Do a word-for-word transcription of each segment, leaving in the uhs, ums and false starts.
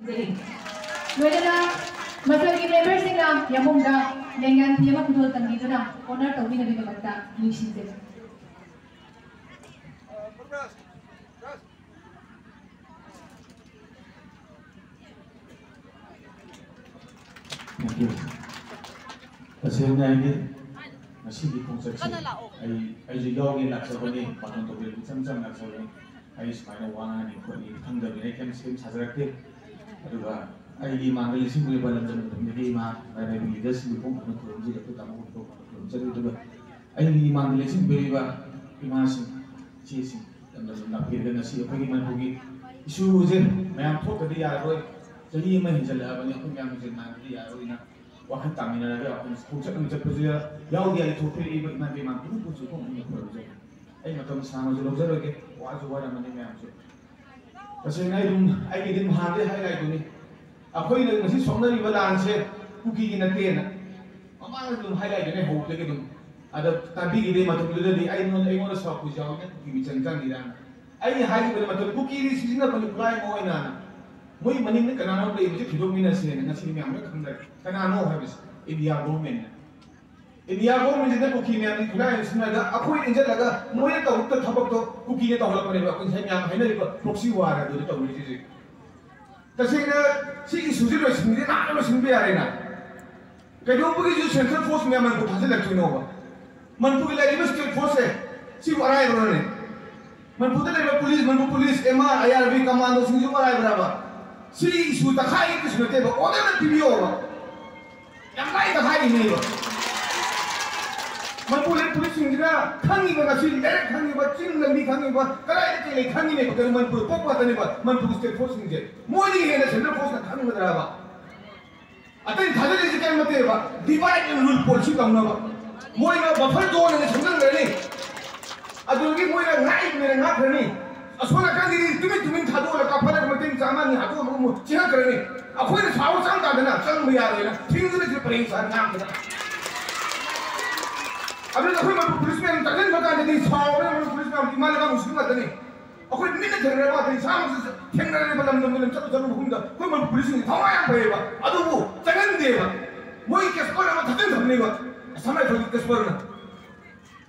ꯂꯣꯏꯅꯅ ꯃꯊꯪꯒꯤ memberꯁꯤꯡꯅ ꯌꯥꯝꯕꯨꯡꯗ ꯂꯦꯡꯌꯥꯟ ꯐꯤ ꯑꯃ ꯈꯨꯗꯣꯜ ꯇꯝꯕꯤꯗꯨꯅ honor ꯇꯧꯕꯤꯅꯕꯒꯤꯗꯃꯛꯇ ꯅꯤꯡꯁꯤꯡꯖꯔꯤ꯫ Thank you. ꯇꯁꯦꯡꯅ ꯑꯩꯗꯤ ꯉꯁꯤꯒꯤ ꯈꯣꯡꯆꯠꯁꯦ ꯑꯩ, ꯑꯩꯁꯨ ꯌꯥꯎꯒꯦ ꯂꯥꯛꯆꯕꯅꯤ, ꯄꯥꯡꯒꯜ ꯇꯧꯕꯤꯔꯛꯄ ꯏꯆꯝ ꯆꯝꯅ ꯂꯥꯛꯆꯕꯅꯤ꯫ ꯑꯩ ꯁꯨꯃꯥꯏꯅ ꯋꯥ ꯉꯥꯡꯒꯅꯤ ꯈꯣꯠꯅꯤ ꯈꯪꯗꯕꯅꯤꯅ ꯑꯩ ꯀꯩꯝ ꯁꯦꯝ ꯁꯥꯖꯔꯛꯇꯦ꯫ ꯑꯗꯨꯒ ꯑꯩꯒꯤ ꯏꯃꯥꯡꯗ ꯂꯦꯡꯁꯤꯟꯕꯤꯔꯤꯕ ꯂꯝꯗꯝ ꯃꯇꯝꯗꯒꯤ ꯏꯃꯥ ꯂꯩꯔꯤꯕ leaderꯁꯤꯡꯕꯨ ꯄꯨꯝꯅꯃꯛ ꯈꯨꯔꯨꯝꯖꯔꯤ, ꯑꯩꯈꯣꯏ ꯇꯥꯃꯣ ꯈꯨꯔꯨꯝꯖꯔꯤ꯫ ꯑꯗꯨꯒ ꯑꯩꯒꯤ ꯏꯃꯥꯡꯗ ꯂꯦꯡꯁꯤꯟꯕꯤꯔꯤꯕ ꯏꯃꯥꯁꯤꯡ, ꯏꯆꯦꯁꯤꯡ, ꯂꯝꯗꯝ ꯂꯥꯛꯄꯤꯔꯒ ꯉꯁꯤ ꯑꯩꯈꯣꯏꯒꯤ ꯃꯅꯤꯄꯨꯔꯒꯤ ꯏꯁꯨꯁꯦ ꯃꯌꯥꯝ ꯊꯣꯛꯇ꯭ꯔꯗꯤ ꯌꯥꯔꯔꯣꯏ꯫ ꯆꯍꯤ ꯑꯃ ꯍꯦꯟꯖꯜꯂꯛꯑꯕꯅꯤ, ꯑꯩꯈꯣꯏ ꯃꯌꯥꯝ ꯍꯧꯖꯤꯛ ꯃꯥꯟꯅꯗꯤ ꯌꯥꯔꯣꯏꯅ ꯋꯥꯈꯜ ꯇꯥꯃꯤꯟꯅꯔꯒ ꯑꯩꯈꯣꯏꯅ ꯈꯣꯡꯆꯠ ꯑꯃ ꯆꯠꯄꯁꯤꯗ ꯌꯥꯎꯗ ꯌꯥꯗꯦ ꯊꯣꯛꯄꯤꯔꯛꯏꯕ ꯏꯃꯥ ꯏꯕꯦꯝꯃ ꯄꯨꯝꯅꯃꯛꯄꯨꯁꯨ ꯈꯣꯡ ꯑꯃ ꯈꯨꯔꯨꯝꯖꯔꯤ꯫ ꯑꯩ ꯃꯇꯝ ꯁꯥꯡꯅꯁꯨ ꯂꯧꯖꯔꯣꯏꯒꯦ, ꯋꯥꯁꯨ ꯋꯥꯔꯝꯃꯅꯤ ꯃꯌꯥꯝꯁꯨ꯫ ꯇꯁꯦꯡꯅ ꯑꯩ ꯑꯗꯨꯝ ꯑꯩꯒꯤ ꯑꯗꯨꯝ ꯍꯥꯟꯅꯗꯩ highlightꯗꯨꯅꯤ꯫ ꯑꯩꯈꯣꯏꯅ ꯉꯁꯤ ꯁꯣꯛꯅꯔꯤꯕ ꯂꯥꯟꯁꯦ ꯀꯨꯀꯤꯒꯤ ꯅꯠꯇꯦꯅ ꯃꯃꯥꯡꯗ ꯑꯗꯨꯝ highlightꯗꯨꯅꯤ ꯍꯧꯕꯗꯒꯤ ꯑꯗꯨꯝ꯫ ꯑꯗ ꯇꯥꯕꯤꯈꯤꯗꯦ ꯃꯇꯝꯗꯨꯗꯗꯤ ꯑꯩꯉꯣꯟꯗ, ꯑꯩꯉꯣꯟꯗ ꯁꯥꯎꯔꯛꯄꯁꯨ ꯌꯥꯎꯏ, "ꯅꯪ ꯀꯨꯀꯤ ꯃꯤꯆꯪ ꯆꯪꯉꯤꯔꯥꯅ?" ꯑꯩꯅ ꯍꯥꯏꯈꯤꯕꯗ ꯃꯇꯝ ꯀꯨꯀꯤꯗꯤ ꯁꯤꯖꯤꯟꯅꯕꯅꯤ ꯈꯨꯠꯂꯥꯏ ꯑꯃ ꯑꯣꯏꯅ꯫ ꯃꯣꯏ ꯃꯅꯤꯡꯗ ꯀꯅꯥꯅꯣ ꯂꯩꯕꯁꯦ ꯊꯤꯗꯣꯛꯃꯤꯟꯅꯁꯦꯅ ꯉꯁꯤꯗꯤ ꯃꯌꯥꯝ ꯂꯣꯏ ꯈꯪꯅꯔꯦ꯫ ꯀꯅꯥꯅꯣ ꯍꯥꯏꯕꯁꯦ India governmentꯅ꯫ India governmentꯁꯤꯅ ꯀꯨꯀꯤ ꯃꯌꯥꯝꯒꯤ ꯈꯨꯠꯂꯥꯏ ꯑꯃ ꯁꯤꯖꯤꯟꯅꯔꯒ ꯑꯩꯈꯣꯏ ꯏꯟꯖꯜꯂꯒ ꯃꯣꯏꯅ ꯇꯧꯔꯛꯇ ꯊꯕꯛꯇꯣ ꯀꯨꯀꯤꯅ ꯇꯧꯍꯜꯂꯛꯄꯅꯦꯕ꯫ ꯑꯩꯈꯣꯏ ꯉꯁꯥꯏ ꯃꯌꯥꯝ ꯍꯥꯏꯅꯔꯤꯕ proxy war ꯑꯗꯨꯗꯤ ꯇꯧꯔꯤꯁꯦ ꯍꯧꯖꯤꯛ꯫ ꯇꯁꯦꯡꯅ ꯁꯤ issueꯁꯦ ꯂꯣꯏꯁꯤꯟꯕꯗꯤ ꯅꯍꯥꯟꯅ ꯂꯣꯏꯁꯤꯟꯕ ꯌꯥꯔꯦꯅ꯫ ꯀꯩꯗꯧꯕꯒꯤꯁꯨ central force ꯃꯌꯥꯝ ꯃꯅꯤꯄꯨꯔ ꯊꯥꯖꯤꯜꯂꯛꯇꯣꯏꯅꯣꯕ? ꯃꯅꯤꯄꯨꯔꯒꯤ ꯂꯩꯔꯤꯕ state forceꯁꯦ ꯁꯤꯕꯨ ꯑꯔꯥꯏꯕꯔꯣꯅꯦ? ꯃꯅꯤꯄꯨꯔꯗ ꯂꯩꯔꯤꯕ police, Manipur police, M R, I R B, commandoꯁꯤꯡꯁꯤꯕꯨ ꯑꯔꯥꯏꯕ꯭ꯔꯕ? ꯁꯤ issue ꯇꯈꯥꯏ ꯀꯩꯁꯨ ꯅꯠꯇꯦꯕ, order ꯑꯃ ꯄꯤꯕꯤꯌꯣꯕ꯫ ꯌꯥꯝ ꯂꯥꯏꯅ ꯍꯥꯏꯔꯤꯅꯦꯕ꯫ ꯃꯅꯤꯄꯨꯔ ꯂꯩꯔꯤꯕ policeꯁꯤꯡꯁꯤꯅ ꯈꯪꯉꯤꯕ, ꯉꯁꯤ ꯂꯩꯔꯛ ꯈꯪꯉꯤꯕ, ꯆꯤꯡ ꯂꯝꯕꯤ ꯈꯪꯉꯤꯕ, ꯀꯗꯥꯏꯗ ꯀꯩ ꯂꯩ ꯈꯪꯉꯤꯅꯦꯕ꯫ ꯀꯩꯅꯣ ꯃꯅꯤꯄꯨꯔꯗ ꯄꯣꯛꯄ ꯉꯥꯛꯇꯅꯦꯕ ꯃꯅꯤꯄꯨꯔꯒꯤ state forceꯁꯤꯡꯁꯦ꯫ ꯃꯣꯏꯗꯒꯤ ꯍꯦꯟꯅ central forceꯅ ꯈꯪꯒꯗ꯭ꯔꯕ? ꯑꯇꯩ ꯊꯥꯖꯔꯤꯁꯦ ꯀꯔꯤꯝ ꯅꯠꯇꯦꯕ, divide and rule policy ꯇꯧꯅꯕ꯫ ꯃꯣꯏꯅ buffer zoneꯅ ꯁꯦꯝꯖꯤꯟꯈ꯭ꯔꯅꯤ꯫ ꯑꯗꯨꯗꯒꯤ ꯃꯣꯏꯅ ꯉꯥꯛꯏꯕꯅꯤꯅ ꯉꯥꯛꯈ꯭ꯔꯅꯤ꯫ ꯑꯁꯣꯝ ꯅꯥꯀꯟꯗꯒꯤ ꯇꯨꯃꯤꯟ ꯇꯨꯃꯤꯟ ꯊꯥꯗꯣꯛꯑꯒ ꯀꯥꯞꯊꯠꯂꯒ ꯃꯇꯦꯡ ꯆꯥꯝꯃ ꯑꯅꯤ ꯍꯥꯠꯇꯣꯛꯑꯒ ꯑꯃꯨꯛ ꯆꯦꯟꯈꯠꯈ꯭ꯔꯅꯤ꯫ ꯑꯩꯈꯣꯏꯅ ꯁꯥꯎ ꯆꯪ ꯇꯥꯗꯅ ꯆꯪꯕ ꯌꯥꯔꯣꯏꯅ ꯊꯤꯡꯗꯨꯅ ꯁꯤꯗ ꯄꯔꯦꯡ ꯁꯥꯟꯅ ꯉꯥꯛꯇꯅ꯫ ꯑꯗꯨꯅ ꯑꯩꯈꯣꯏ ꯃꯅꯤꯄꯨꯔ police ꯃꯌꯥꯝ ꯆꯪꯁꯤꯟꯕ ꯀꯥꯟꯗꯗꯤ ꯁꯥꯎꯔꯒ ꯃꯅꯤꯄꯨꯔ police ꯃꯌꯥꯝ ꯏꯃꯥ ꯂꯩꯕꯥꯛ ꯃꯨꯁꯂꯤꯝ ꯉꯥꯛꯇꯅꯤ꯫ ꯑꯩꯈꯣꯏ ꯃꯤꯠꯅ ꯊꯦꯡꯅꯔꯕ ꯉꯥꯛꯇꯅꯤ, ꯏꯁꯥꯃꯛꯁꯨ ꯊꯦꯡꯅꯔꯦꯕ꯫ ꯂꯝ ꯂꯝꯒꯤ ꯂꯝ ꯆꯠꯂꯨ ꯆꯠꯂꯨ ꯃꯐꯝꯗ ꯑꯩꯈꯣꯏ ꯃꯅꯤꯄꯨꯔꯤꯁꯤꯡꯁꯦ ꯊꯋꯥꯏ ꯌꯥꯝ ꯐꯩꯌꯦꯕ, ꯑꯗꯨꯕꯨ ꯆꯪꯍꯟꯗꯦꯕ꯫ ꯃꯣꯏ ꯀꯦꯁꯄꯔ ꯑꯃ ꯊꯥꯖꯤꯟ ꯊꯝꯅꯦꯕ, ꯑꯁꯥꯝ ꯔꯥꯏꯐꯜꯒꯤ ꯀꯦꯁꯄꯔꯅ꯫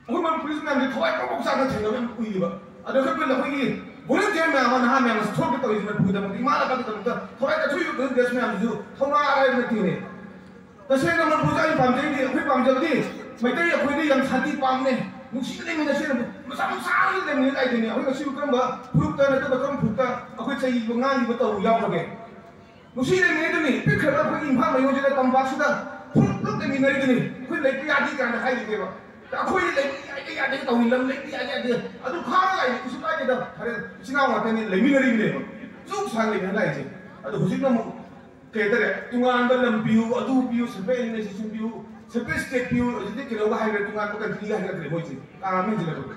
ꯑꯩꯈꯣꯏ ꯃꯅꯤꯄꯨꯔꯤꯁꯤ ꯃꯌꯥꯝꯁꯦ ꯊꯋꯥꯏ ꯄ꯭ꯔꯣꯛ ꯄ꯭ꯔꯣꯛ ꯆꯥꯛꯅ ꯊꯦꯡꯅꯕ ꯌꯥꯝ ꯎꯏꯌꯦꯕ꯫ ꯑꯗꯣ ꯑꯩꯈꯣꯏ ꯄꯨꯟꯅ ꯑꯩꯈꯣꯏꯒꯤ ꯚꯣꯂꯨꯟꯇꯤꯌꯔ ꯃꯌꯥꯝ ꯑꯃ, ꯅꯍꯥ ꯃꯌꯥꯝ ꯑꯃ ꯊꯣꯛꯂꯛꯀꯦ ꯇꯧꯔꯤꯁꯤ ꯃꯅꯤꯄꯨꯔꯒꯤꯗꯃꯛꯇ, ꯏꯃꯥ ꯂꯩꯕꯥꯛꯀꯤꯗꯃꯛꯇ ꯊꯋꯥꯏ ꯀꯠꯊꯣꯛꯏꯕ ꯚꯣꯂꯨꯟꯇꯤꯌꯔꯁ ꯃꯌꯥꯝꯁꯤꯁꯨ ꯊꯧꯅꯥ ꯑꯔꯥꯏꯕ ꯅꯠꯇꯦꯅꯦ꯫ ꯇꯁꯦꯡꯅ ꯃꯅꯤꯄꯨꯔꯁꯦ ꯑꯩꯅ ꯄꯥꯝꯖꯩꯗꯤ, ꯑꯩꯈꯣꯏ ꯄꯥꯝꯖꯕꯗꯤ ꯃꯩꯇꯩ ꯑꯩꯈꯣꯏꯗꯤ ꯌꯥꯝ ꯁꯥꯟꯇꯤ ꯄꯥꯝꯅꯦ, ꯅꯨꯡꯁꯤꯅ ꯂꯩꯃꯤꯟꯅꯁꯦ, ꯃꯆꯥ ꯃꯆꯥ ꯂꯩꯃꯤꯟꯅ ꯂꯥꯛꯏꯗꯨꯅꯦ꯫ ꯑꯩꯈꯣꯏ ꯉꯁꯤꯕꯨ ꯀꯔꯝꯕ ꯐꯨꯔꯨꯞꯇ ꯅꯠꯇ꯭ꯔꯒ ꯀꯔꯝꯕ ꯐꯨꯔꯨꯞꯇ ꯑꯩꯈꯣꯏ ꯆꯩꯕ ꯉꯥꯡꯉꯤꯕ ꯇꯧꯕ ꯌꯥꯎꯈ꯭ꯔꯒꯦ? ꯅꯨꯡꯁꯤ ꯂꯩꯃꯤꯟꯅꯩꯗꯨꯅꯤ, ꯄꯤꯛꯈ꯭ꯔꯕ ꯑꯩꯈꯣꯏꯒꯤ ꯏꯝꯐꯥꯜ ꯃꯌꯣꯟꯁꯤꯗ ꯇꯝꯄꯥꯛꯁꯤꯗ ꯐꯨꯔꯨꯞ ꯄꯨꯂꯞ ꯂꯩꯃꯤꯟꯅꯔꯤꯗꯨꯅꯤ꯫ ꯑꯩꯈꯣꯏ ꯂꯩꯕ ꯌꯥꯗꯦ ꯀꯥꯏꯅ ꯍꯥꯏꯔꯤꯅꯦꯕ꯫ ꯑꯩꯈꯣꯏꯗꯤ ꯂꯩꯕ ꯌꯥꯗꯦ ꯌꯥꯗꯦ ꯇꯧꯏ, ꯂꯝ ꯂꯩꯕ ꯌꯥꯗꯦ ꯌꯥꯗꯦ꯫ ꯑꯗꯨ ꯈꯥꯡꯉ ꯂꯥꯛꯏꯅꯦ, ꯀꯩꯁꯨ ꯀꯥꯏꯗꯦꯗ, ꯐꯔꯦ, ꯏꯆꯤꯟ ꯏꯅꯥꯎ ꯉꯥꯛꯇꯅꯤ ꯂꯩꯃꯤꯟꯅꯔꯤꯕꯅꯦꯕ, ꯆꯨꯛ ꯁꯥꯡ ꯂꯩꯃꯤꯟꯅ ꯂꯥꯛꯏꯁꯦ꯫ ꯑꯗꯣ ꯍꯧꯖꯤꯛꯅ ꯑꯃꯨꯛ ꯀꯩ ꯍꯥꯏꯇꯥꯔꯦ, ꯇꯣꯉꯥꯟꯕ ꯂꯝ ꯄꯤꯌꯨ, ꯑꯗꯨ ꯄꯤꯌꯨ, separate administration ꯄꯤꯌꯨ, separate state ꯄꯤꯌꯨ, ꯍꯧꯖꯤꯛꯇꯤ ꯀꯩꯅꯣꯒ ꯍꯥꯏꯈ꯭ꯔꯦ, ꯇꯣꯉꯥꯟꯕ countryꯒ ꯍꯥꯏꯈ꯭ꯔꯦ ꯃꯣꯏꯁꯦ꯫ ꯀꯥ ꯑꯃ ꯍꯦꯟꯖꯤꯜꯂꯛꯄꯗꯣ꯫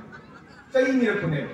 ꯆꯩ ꯅꯤꯔꯛꯄꯅꯦꯕ꯫